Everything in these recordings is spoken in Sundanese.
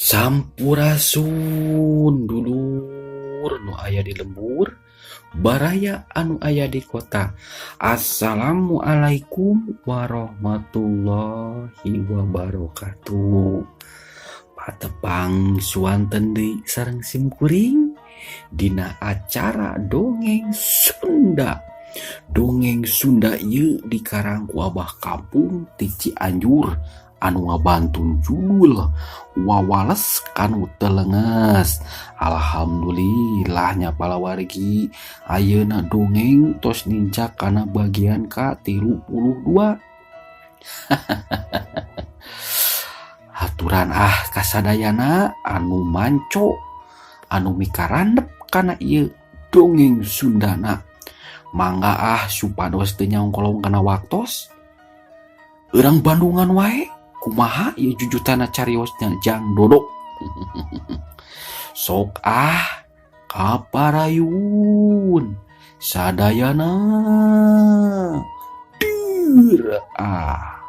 Sampurasun dulur nu aya di lembur baraya anu aya di kota. Assalamualaikum warahmatullahi wabarakatuh. Patepang suanten deui sareng simkuring dina acara dongeng Sunda. Dongeng Sunda ieu dikarang ku Abah Kampung ti Cianjur anu ngabantun judul Wawales kanu teu leungeus. Alhamdulillah nya palawargi ayeuna dongeng tos nincak kana bagian ka 32. Haturan ah kasadayana anu manco anu mikarandep kana ieu dongeng Sundana. Mangga ah supados teu nyangkolong kana waktos. Urang Bandungan wae kumaha ieu jujutana cariosna jang dodok. Sok ah kaparayun sadayana deur ah.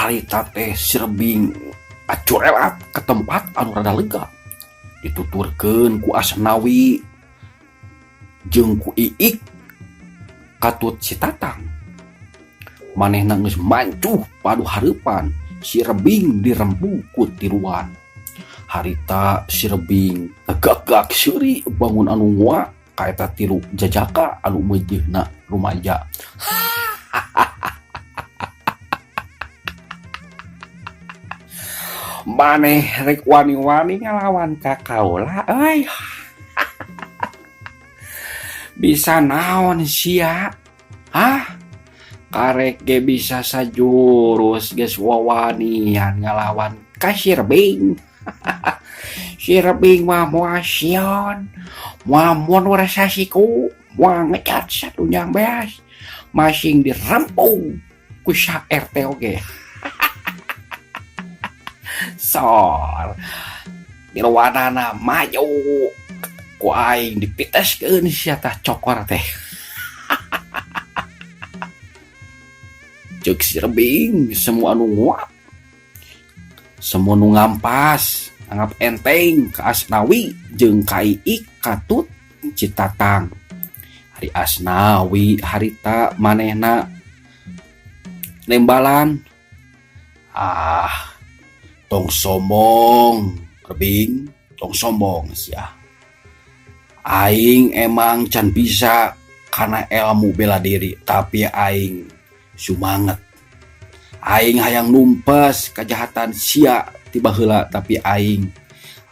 Harita teh sirebing acurelat ke tempat anu rada lega dituturkeun ku Asnawi jeung ku Iik katut si Tatang. Manehna geus mancuh padu hareupan si Rebing dirempu ku tiruan. Harita si Rebing ngagagak seuri bangun anu ngua ka eta tilu jajaka anu meujeuhna rumaja. Maneh rek wani-wani ngalawan ka kaula euy. Bisa naon sia? Hah? Karek ge bisa sajurus geus wawanian ngalawan ka si Rebing. Si Rebing mah moal sieun, moal mundur sasiku, moal ngecat satunjang beas, masing dirempung ku sa RT oge. Sor tiluanana maju ku aing dipiteskeun sia tah cokor teh. Ceuk si Rebing semua anu nguap, semua nu ngampas, anggap enteng ka Asnawi jeung ka Iik katut Citatang. Hari Asnawi harita manehna nembalan. Ah, tong sombong Rebing, tong sombong sia. Aing emang can bisa kana ilmu bela diri, tapi aing sumanget. Aing hayang numpes kejahatan sia ti baheula, tapi aing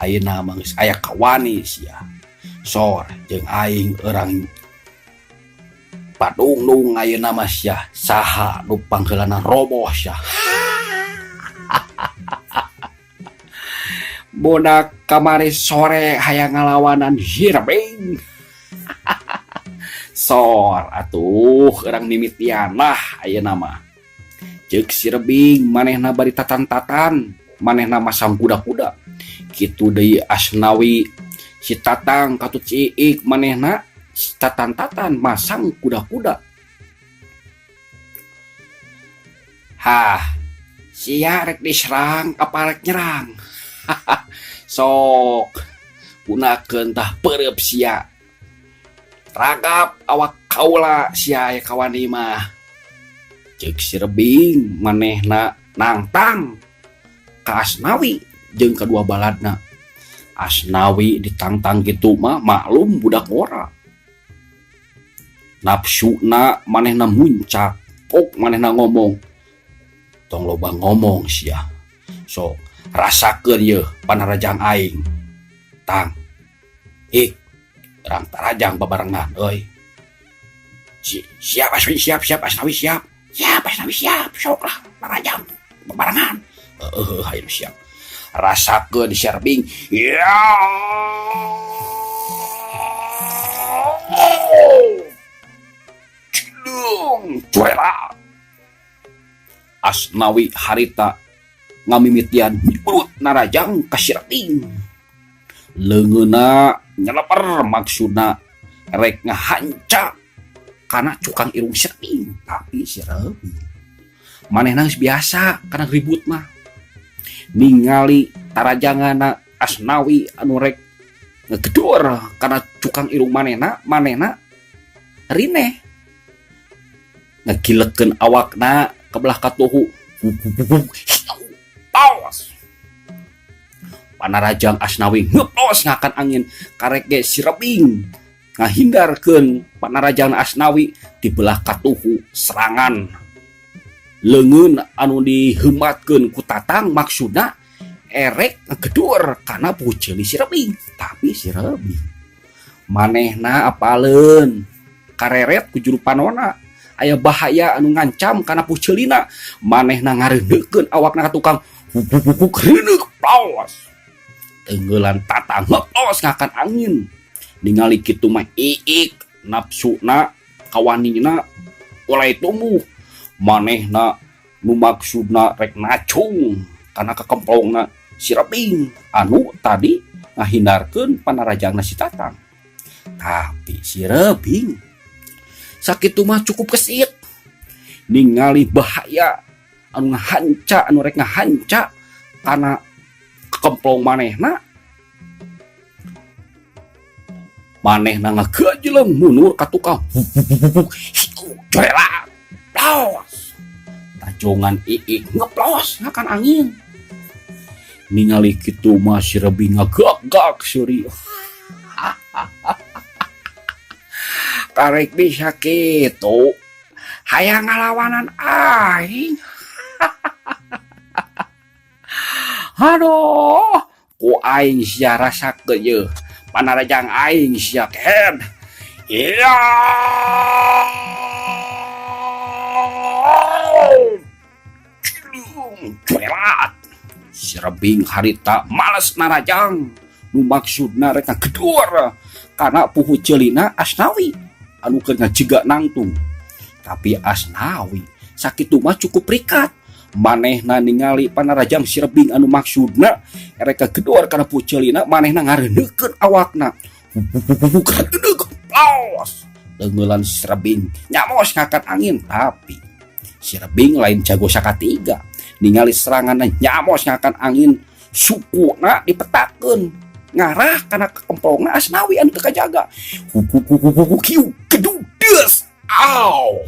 ayeuna mah geus aya kawani sia. Sor jeung aing urang padungdung ayeuna mah sia, saha nu pangheulana roboh sia. Budak kamari sore hayang ngalawanan si Rebing. Sor atuh urang mimitian lah ayeuna mah. Ceuk si Rebing manehna bari tatan-tatan, manehna masang kuda-kuda. Kitu deui Asnawi si Tatang katut si Iik manehna tatan-tatan masang kuda-kuda. Hah, sia rek diserang apa rek nyerang? Sok gunakeun tah peureub sia. Ragap awak kaula sia aya kawani mah. Ceuk si Rebing manehna nangtang ka Asnawi jeung kadua baladna. Asnawi ditangtang kitu mah maklum budak ngora. Nafsuna manehna muncak, pok manehna ngomong. Tong loba ngomong sia. Sok rasakeun yeuh panarajang aing. Tang. Ik, urang tarajang babarengan euy. Siap Asnawi, siap, siap Asnawi, siap. Siap Asnawi, siap. Sok lah tarajang babarengan. Heueuh hayu siap. Rasakeun si Rebing. Ya. Cilung curelat. Asnawi harita ngamimitian nyurut narajang ka si Rebing. Leungeunna nyeleper maksudna rek ngahanca kana cukang irung si Rebing, tapi si Rebing manehna geus biasa kana ribut mah. Ningali tarajanganna Asnawi anu rek ngegedor kana cukang irung manehna, manehna rineh ngegilekeun awakna ke belah katuhu. Awas. Panarajang Asnawi ngeplos ngakan angin karek ge si Rebing ngahindarkeun panarajang Asnawi di belah katuhu serangan leungeun anu diheumatkeun ku Tatang maksudna erek ngegedur kana puceuli si Rebing, tapi si Rebing manehna apaleun kareret ku juru panona aya bahaya anu ngancam kana puceulina, manehna ngareuneukeun awakna ka tukang reuneuh plos tenggelan Tatang ngeplos ngakan angin. Ningali kitu mah iik nafsuna kawanina mulai tumbuh, manehna nu maksudna rek nacung kana kakemplongna si Rebing anu tadi ngahindarkeun panarajangna si Tatang. Tapi si Rebing sakitu mah cukup kesit ningali bahaya anu ngahanca anu rek ngahanca kana kemplong manehna, manehna ngagejeleng mundur ka tukang corelat plos tajongan iik ngeplos ngakan angin. Ningali kitu mah si Rebing ngagak-gak seuri. Karek bisa kitu hayang ngalawanan aing. Aduh, ku aing sia rasakeun yeuh panarajang aing sia kehed. Iya. Curelat. Si Rebing harita males narajang nu maksudna rek ngagedur kana puhu ceulina Asnawi anu keur ngajega nangtung. Tapi Asnawi sakitu mah cukup rikat. Manehna ningali panarajang si Rebing anu maksudna rek ngagedor kana puhu ceulina, manehna ngareuneukeun awakna. Plos. Leungeun si Rebing nyamos ngakan angin, tapi si Rebing lain jago sakatiga. Ningali seranganna nyamos ngakan angin, sukuna dipetakeun ngarah kana kekemplongna Asnawi anu teu kajaga. Kiu gedug deus. Aw.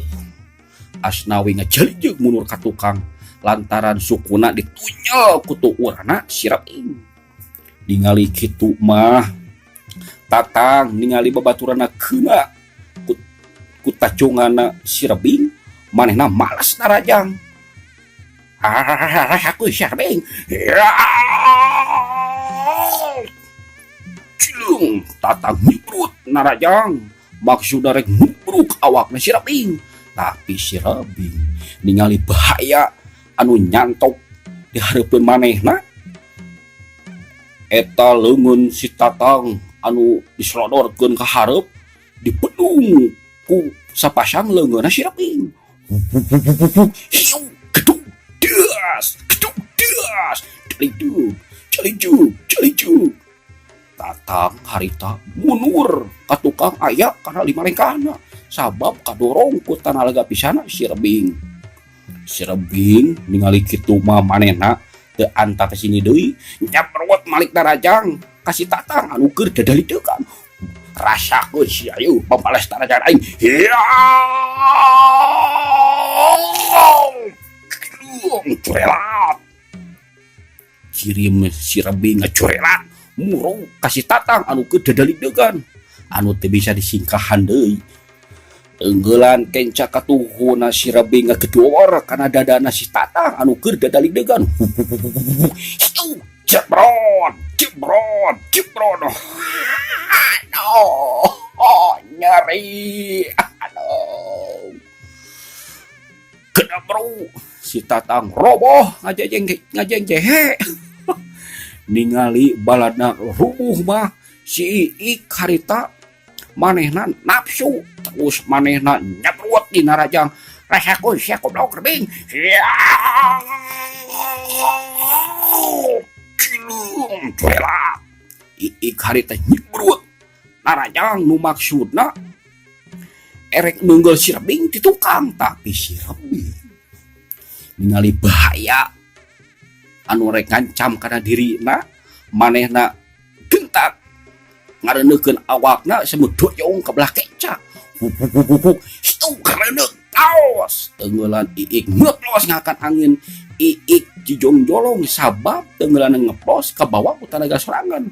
Asnawi ngajelijeg mundur ka tukang lantaran sukuna ditunyel ku tuurna si Rebing. Ningali kitu mah Tatang ningali babaturanna keuna ku tacunganna si Rebing, manehna males narajang. Aku si Rebing. Cilung Tatang nyubrut narajang maksudna rek nubruk awakna si Rebing, tapi si Rebing ningali bahaya anu nyantok di hareupeun manehna eta leungeun si Tatang anu diselodorkeun ka hareup dipedung ku sapasang leungeunna si Rebing. Hiu gedug das gedug das calijuk calijuk calijuk. Tatang harita mundur ka tukang aya kana lima lengkahna sabab kadorong ku tanah lega pisana si Rebing. Si Rebing ningali kitu mah manehna teu anta ka sini deui, nyaprot malik darajang ka si Tatang anu keur dadalideukan. Rasakeun sia ieu pamales darajang aing. Hiya! Curelat. Kirim si Rebing ngacurelat murung ka si Tatang anu keur dadalideukan anu teu bisa disingkahan deui. Tenggelan kenca katuhuna si Rebing ngagedor kana dadana si Tatang anu keur dadalideukan. Jebrot, jebrot, jebrot. Aduh, oh, nyeri. Aduh. Kena bro, si Tatang roboh ngajeng jehe. Ningali baladna rubuh mah si Iik harita manehna nafsu terus manehna nyebrut dina rajang rasakeun sia goblok rebing. Cileung cuelak. Iik harita nyebrut narajang nu maksudna erek neunggeul si rebing ti tukang, tapi si rebing ningali bahaya anu rek ngancam kana dirina manehna gentak ngareuneukeun awakna semut doyong ka belah kenca. Hiu kareuneuh taos teungeulan Iik ngeplos ngakan angin. Iik jijongjolong sabab teungeulan ngeplos kabawa ku tanaga sorangan.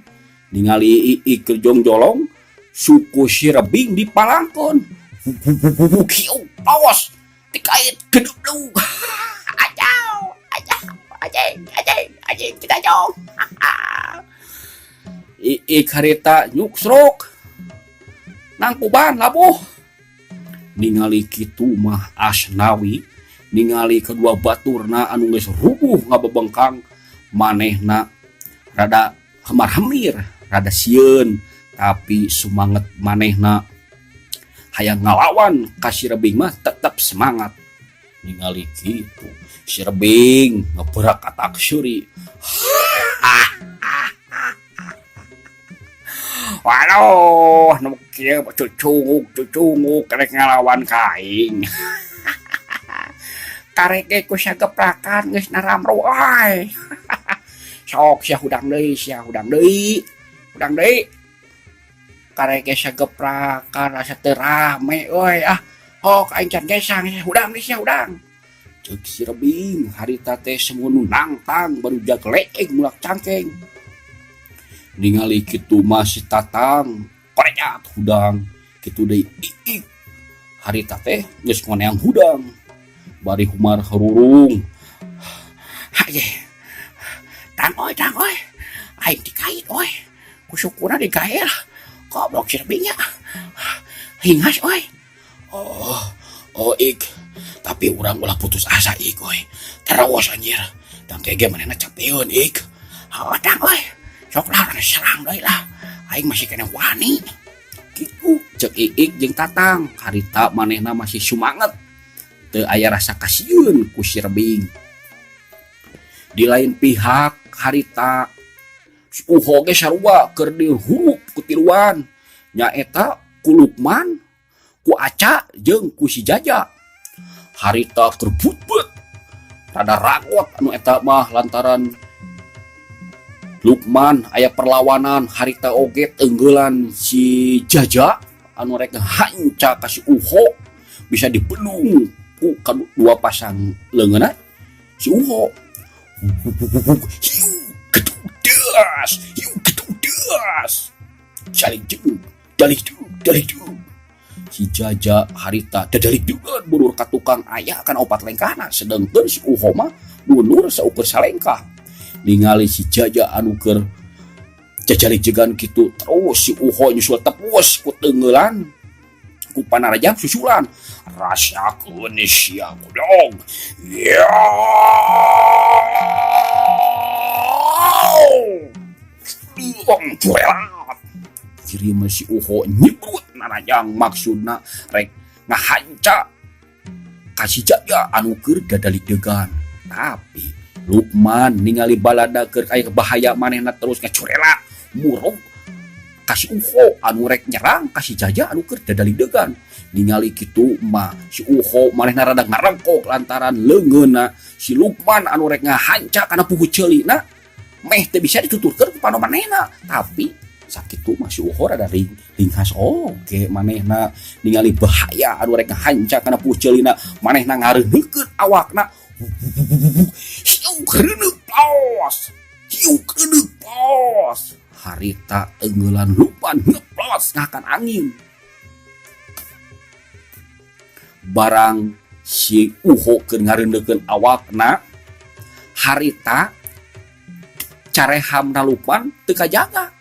Ningali Iik keur jongjolong suku si rebing dipalangkeun. Hiu taos dikait gedug. Ajau ajau anjing anjing anjing kita jong. Iik harita nyuksruk nangkuban labuh. Ningali kitu mah Asnawi ningali kedua baturna anu geus rubuh ngabebengkang manehna rada hemar-hemir rada sieun, tapi sumanget manehna hayang ngalawan ka si rebing mah tetep semangat. Ningali kitu si rebing ngeberak katak seuri. Waduh, nu kieu cucunguk cucunguk rek ngalawan ka aing. Karek ge ku sageprakan geus naramro euy. Sok sia hudang deui, sia hudang deui. Hudang deui. Karek ge sageprakan asa teu rame euy ah. Hok aing can gesang sia hudang deui sia hudang. Ceuk si rebing harita teh semun nu nangtang baru jagleeg mulak cangkeng. Ningali kitu mah si Tatang korejat hudang kitu deui Iik harita teh geus ngoneang hudang bari humar harurung. Haye tang oi tang oi aing dikait oi ku sukuna digael goblok si rebing nya hingas oi. Oh oh Ik, tapi urang ulah putus asa Ik oi, terus anjir tang kege manehna capeun Ik. Oh tang oi sok lah urang serang deui lah aing masih kena wani kitu ceuk Iik jeung Tatang. Harita manehna masih sumanget teu aya rasa kasieun ku si rebing. Di lain pihak harita si Uho ge sarua keur dihurup ku tiluan nyaeta ku Lukman, ku Aca jeung ku si Jaja. Harita keur butbeut rada ragot anu eta mah lantaran Lukman aya perlawanan harita oge teungeulan si Jaja anu rek hanca ka si Uho bisa dibelung ku kadua pasang leungeunna si Uho. Hiu gedudas, hiu gedudas. Saling jeung dalih deug dalih deug. Si Jaja harita dadalih deungeun mundur ka tukang aya kana opat lengkahna, sedengkeun si Uho mah mundur saukur salengkah. Ningali si Jaja anu keur jajalijegan kitu terus si Uho nyusul tepus ku teungeulan ku panarajang susulan. Rasakeun sia goblok. Ya. Kirim si Uho nyebrut narajang maksudna rek ngahanca ka si Jaja anu keur dadalidegan. Tapi Lukman ningali balada keur aya bahaya manehna terus ngacurela murug ka si Uho anu rek nyerang ka si Jaja anu keur dadalidegan. Ningali kitu mah si Uho manehna rada ngarengkok lantaran leungeunna si Lukman anu rek ngahanca kana pugu ceulina meh teu bisa dituturkeun ku pano manehna. Tapi sakitu mah si Uho rada ringkas oge manehna ningali bahaya anu rek ngahanca kana pugu ceulina manehna ngareuneukeun awakna. Hiu kereuneuh pos, hiu kereuneuh pos. Harita teungeulan Lukman ngeplos ngakan angin. Barang si Uho keur ngareuneukeun awakna harita carehamna Lukman teu kajaga.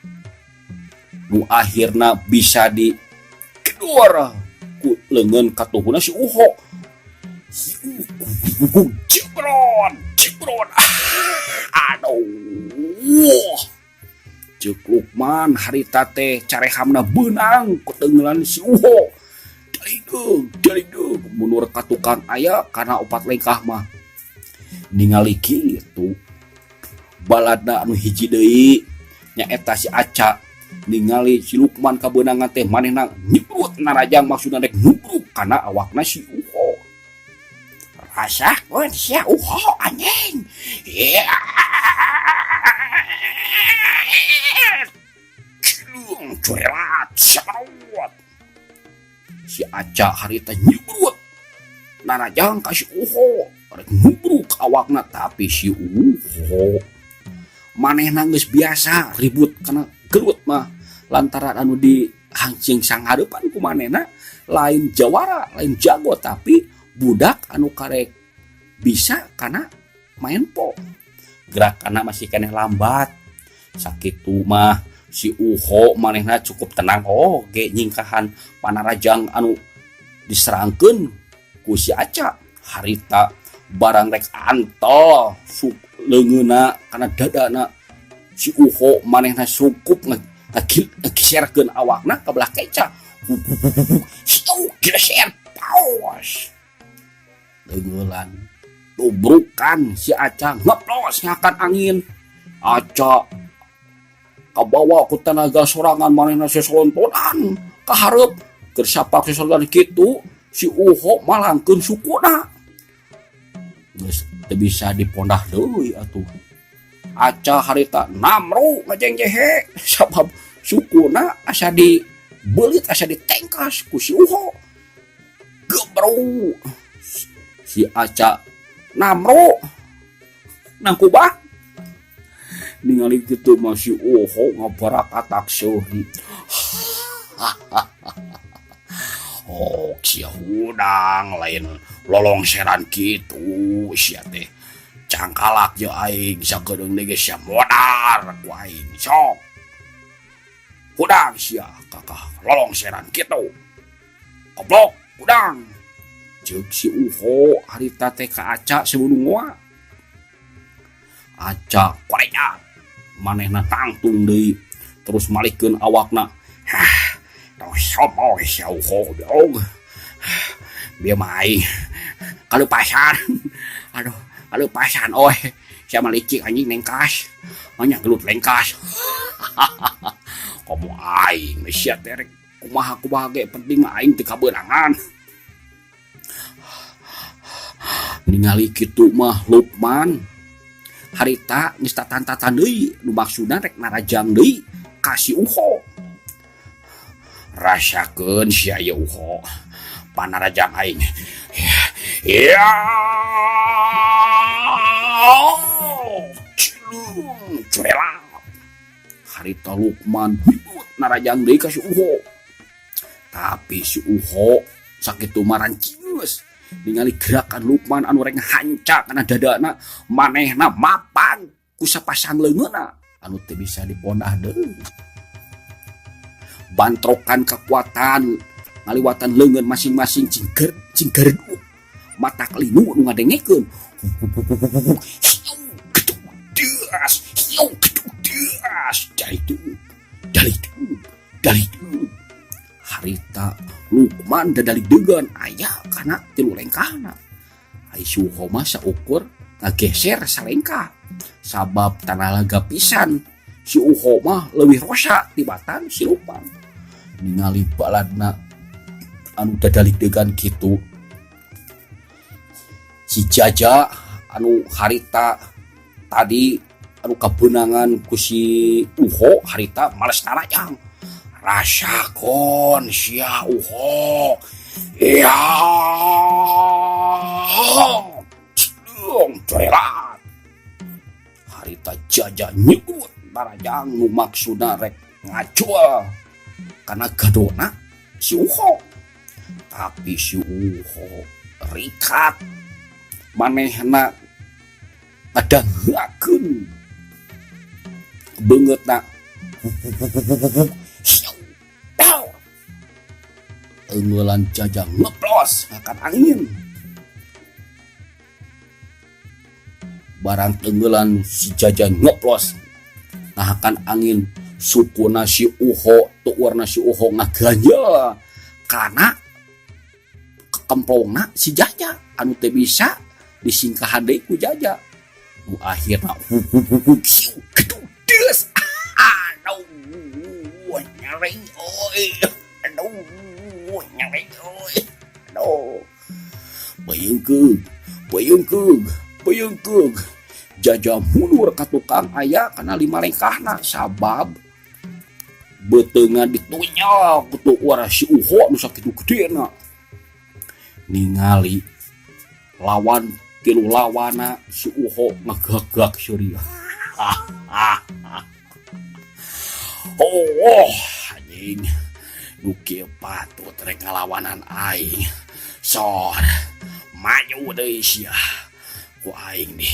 Nu akhirna bisa digedor ku leungeun katuhuna si Uho. Jebron, jebron. Aduh. Ceuk Lukman harita teh carehamna beunang ku teunggeulan si Uho. Daligdeug daligdeug mundur ka tukang aya kana opat lengkah mah. Ningali kitu baladna anu hiji deui nyaeta si Aca ningali si Lukman kabeunangan teh manehna nyebrut narajang maksudna rek nubruk kana awakna si Uho. Rasakeun sia Uho anjing. Cilung curelat sabarot. Si Aca harita nyebrut narajang ka si Uho rek nubruk awakna tapi si Uho manehna geus biasa ribut kana gelut mah lantaran anu di hancing sanghareupan ku manehna lain jawara lain jago tapi budak anu karek bisa kana main po gerakanna masih keneh lambat sakitu mah si Uho manehna cukup tenang oge nyingkahan panarajang anu diserangkeun ku si Aca harita barang rek antol leungeunna kana dadana si Uho manehna cukup ngageserkeun awakna ka belah keca hiu geser paos leungelan tubrukan si Aca ngeplos ngakan angin Aca kabawa ku tenaga sorangan manehna sesolontonan ka hareup keur sapak sesolontonan kitu si Uho malangkeun sukuna geus teu bisa dipondah deui atuh Aca harita namru ngajengjehe sabab sukuna asa dibeulit asa ditengkas ku si Uho gebru si Aca namru nangkubah ningali kitu mah si Uho ngabarakatak seuri. Oh sia hudang lain lolongseran kitu sia teh cangkalak jeung aing sakedeung deui ge sia modar ku aing sok hudang sia kakah lolongseran kitu goblok hudang ceuk si Uho harita teh ka Aca sebelum ngoa Aca koreat manehna tangtung deui terus malikeun awakna hah tong somoh sia Uho goblok bieu mah aing kalupasan aduh kalupasan oe sia mah licik anjing nengkas nya gelut lengkas komo aing sia teh rek kumaha kumaha ge penting mah aing teu kabeunangan ningali kitu mah Lukman harita geus tatan-tatan deui nu maksudna rek narajang deui ka si Uho rasakeun sia ieu Uho panarajang aing ya cilung curelap harita Lukman ribut narajang deui ka si Uho tapi si Uho sakitu mah rancingeus ningali gerakan Lukman anu rek hanca kana dadana manehna mapang ku sapasang leungeunna anu teu bisa dipondah deui bantrokan kekuatan ngaliwatan leungeun masing-masing cingger cinggerdu mata kelinu nu ngadengekeun hiu gedug deas hiu gedug deas dalideug dalideug dalideug harita Lukman dadalidegan aya kana tilu lengkahna ai si Uho mah saukur ngageser salengkah sabab tanalaga pisan si Uho mah leuwih rosa tibatan si Lukman ningali baladna anu dadalidegan kitu si Jaja anu harita tadi anu kabeunangan ku si Uho harita males narajang rasakeun sia Uho ya cilung corelat harita Jaja nyebut narajang nu maksudna rek ngajual kana gadona si Uho tapi si Uho rikat manehna ngadangeuakeun beungeutna teungeulan Jaja ngeplos ngakan angin barang teungeulan si Jaja ngeplos ngahakan angin Sukuna si Uho tuurna si Uho ngaganjel kana kekemplongna si Jaja anu teu bisa disingkahan deui ku Jaja. Nu akhirna siu gedug deus aduh nyeri euy aduh nyeri euy aduh beungkeug beungkeug beungkeug Jaja mundur ka tukang aya kana lima lengkahna sabab beuteungan ditunyel ku tuur si Uho nu sakitu gedena. Ningali lawan tilu lawana si Uho ngagagak seuri. Oh anjing nu kieu patut rek ngalawanan aing. Sor maju deui sia ku aing di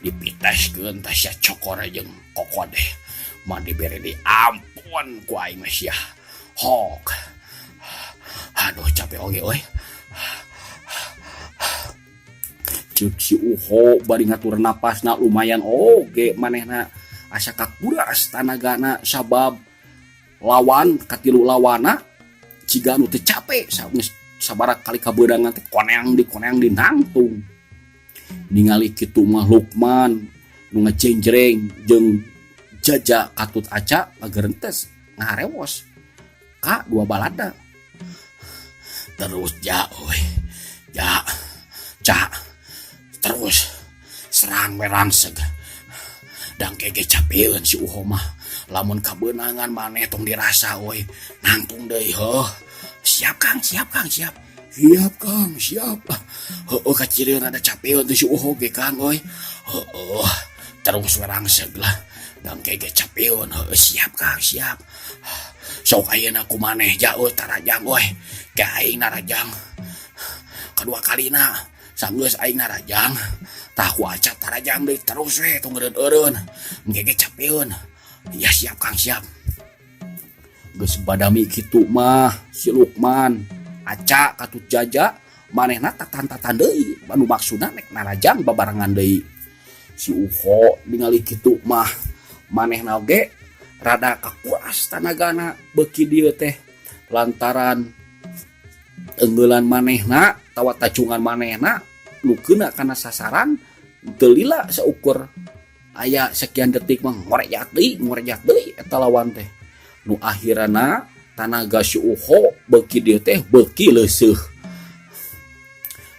dipiteskeun teh sia cokor jeung kokod deh. Mah dibere di ampun ku aing mah sia. Hok. Aduh capek oge euy. Ceuk si Uho bari ngatur napasna lumayan oge manehna asa kakuras tanagana sabab lawan katilu lawana ciga nu teu cape geus sabaraha kali kabeunangan teh koneang di koneang di nangtung. Ningali kitu mah Lukman nu ngajengjreng jeung Jaja katut Aca ngagerentes ngaharewos ka dua balada. Terus ja euy ja ca terus serang we rangseg dang kege capeun si Uho mah lamun kabeunangan maneh tong dirasa euy nangtung deui heuh. Siap Kang siap Kang siap siap Kang siap heueuh kacirian ada capeun teh si Uho ge Kang euy heueuh terus we rangseg lah dang kege capeun heueuh siap Kang siap. Sok ayeuna ku maneh ja euy tarajang euy ke aing narajang kadua kalina sanggeus aing narajang tah ku Aca tarajang deui terus we tong eureun-eureun engke ge capeun ya siap Kang siap. Geus badami kitu mah si Lukman Aca katut Jaja manehna tatan-tatan deui anu maksudna nek narajang babarengan deui. Si Uho ningali kitu mah manehna oge rada kakuras tanagana beuki dieu teh lantaran engeulan manehna tawa tacungan manehna nu keuna kana sasaran teu lila saukur aya sekian detik mah ngorejat deui eta lawan teh. Nu akhirna tanaga si Uho beuki dieu teh beuki leuseuh.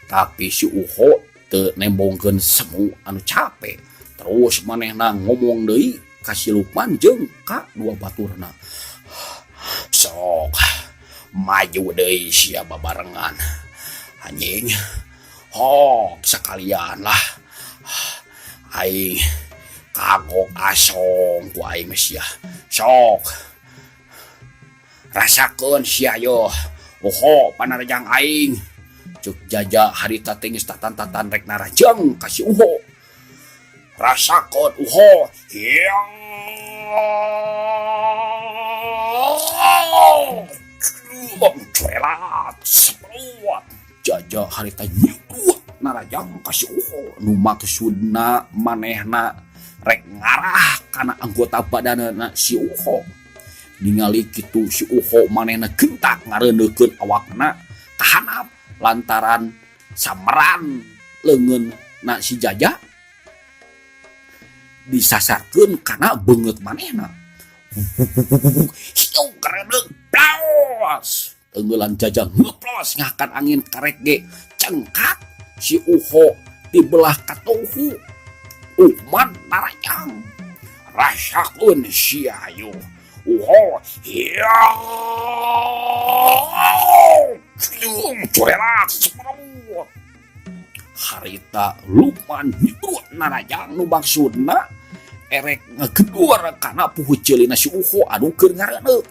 Tapi si Uho teu nembongkeun semu anu capek. Terus manehna ngomong deui ka si Lukman jeung ka dua baturna. Sok maju deui sia babarengan. Anjing hok sakalian lah. Aing kagok asong ku aing mah sia. Sok rasakeun sia yo. Oho panarajang aing. Ceuk Jaja harita teh geus tatan-tatan rek narajang ka si Uho. Rasakeun Uho. Curelat seprot. Jaja harita nyuruh narajang ka si Uho nu maksudna manehna rek ngarah kana anggota badanna si Uho. Ningali kitu si Uho manehna gentak ngareuneukeun awakna kahanap lantaran sameran leungeun na si Jaja disasarkeun kana beungeut manehna. Hiu kareuneuh plos. Engeulan Jaja ngeplos ngakan angin karek ge cengkak si Uho dibelah katuhu. Ukman narajang rasakeun sia yo. Uho curelat semerut. Harita Lukman nyebut narajang nu maksudna erek ngegedur kana puhu ceulina si Uho anu keur ngareuneuh.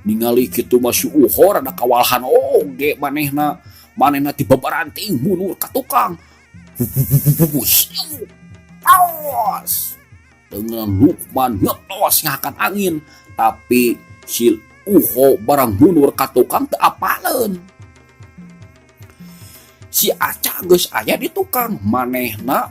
Ningali kitu mah si Uho rada kawalahan oge manehna. Manehna ti babaranting mundur ka tukang. Tos. Dengan Lukman ngetos ngakan angin tapi si Uho barang mundur ka tukang teu apaleun. Si Aca geus aya di tukang manehna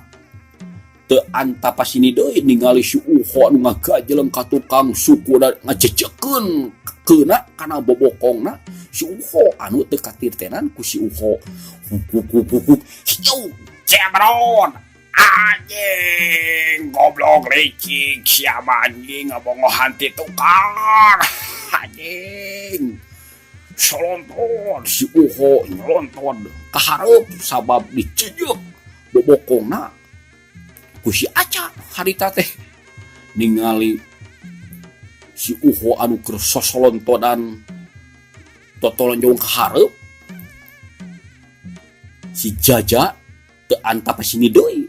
Teu antapasini deui ningali si Uho anu ngagajeleng ka tukang suku da ngajejekeun keuna kana bobokongna si Uho anu teu katirtenan ku si Uho. Hukuk hiu jebron anjing goblok licik sia anjing ngabongohan ti tukang anjing solonton si Uho nyolonton kahareup sabab dicejeuk bobokongna ku si Aca. Harita teh ningali si Uho anu keur sosolontodan totolonjong ka hareup, si Jaja teu antapasini deui,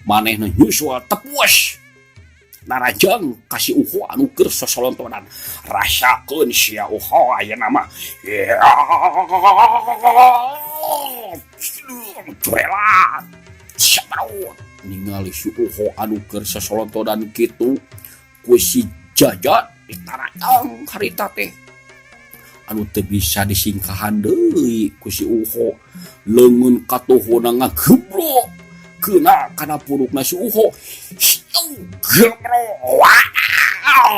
manehna nyusul tepuas narajang ka si Uho anu keur sosolontodan. Rasakeun sia Uho ayeuna mah ya curelat sabarut. Ningali si Uho anu keur sosolontodan kitu ku si Jaja ditarajang harita teh anu teu bisa disingkahan deui ku si Uho, leungeun katuhuna ngagebrok keuna kana pundukna si Uho. Gebrok, wow,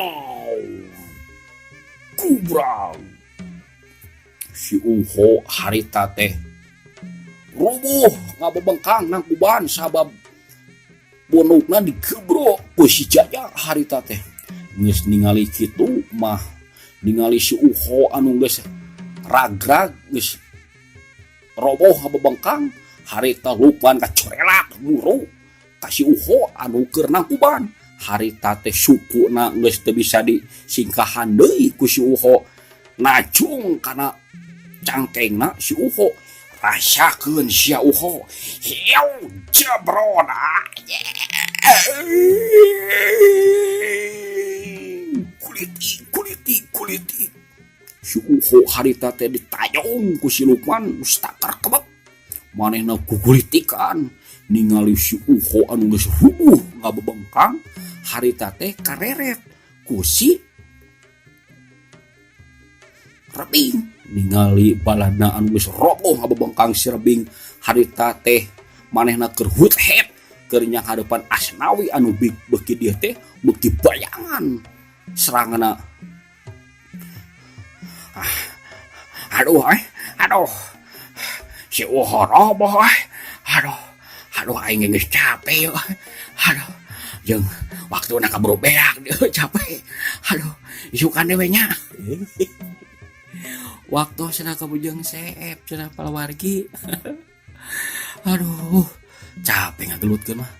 kubrang si Uho harita teh rubuh ngabebengkang nangkuban sabab pundukna digebrok ku si Jaja harita teh. Geus ningali kitu mah, ningali si Uho anu geus ragrag, geus roboh ngabebengkang harita, Lukman kacorelat muru ka si Uho anu keur nangkuban. Harita teh sukuna geus teu bisa disingkahan deui ku si Uho, najung kana cangkengna si Uho. Rasakeun sia Uho, hiu jebron anjing kuliti kuliti kuliti. Si Uho harita teh ditayong ku si Lukman mustakar kebek, manehna gugulitikan. Ningali si Uho anu geus rubuh ngabebengkang harita teh kareret ku si Rebing. Ningali baladna anu geus roboh ngabebengkang si Rebing harita teh, manehna keur hut-het keur nyanghareupan Asnawi anu beuki dieu teh beuki bayangan seranganna. Ah, aduh aduh, si Uho roboh, aduh aduh, aing geus capek, aduh, jeung waktuna kaburu beak, capek, aduh, isukan we nya waktu cenah ka Bujang Seep cenah palawargi. Aduh, capek ngagelutkeun mah.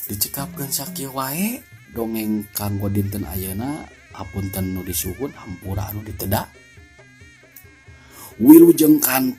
Dicekapkeun sakieu wae dongeng kanggo dinten ayeuna. Hapunten nu disuhun, hampura anu diteda. Wilujeng kan.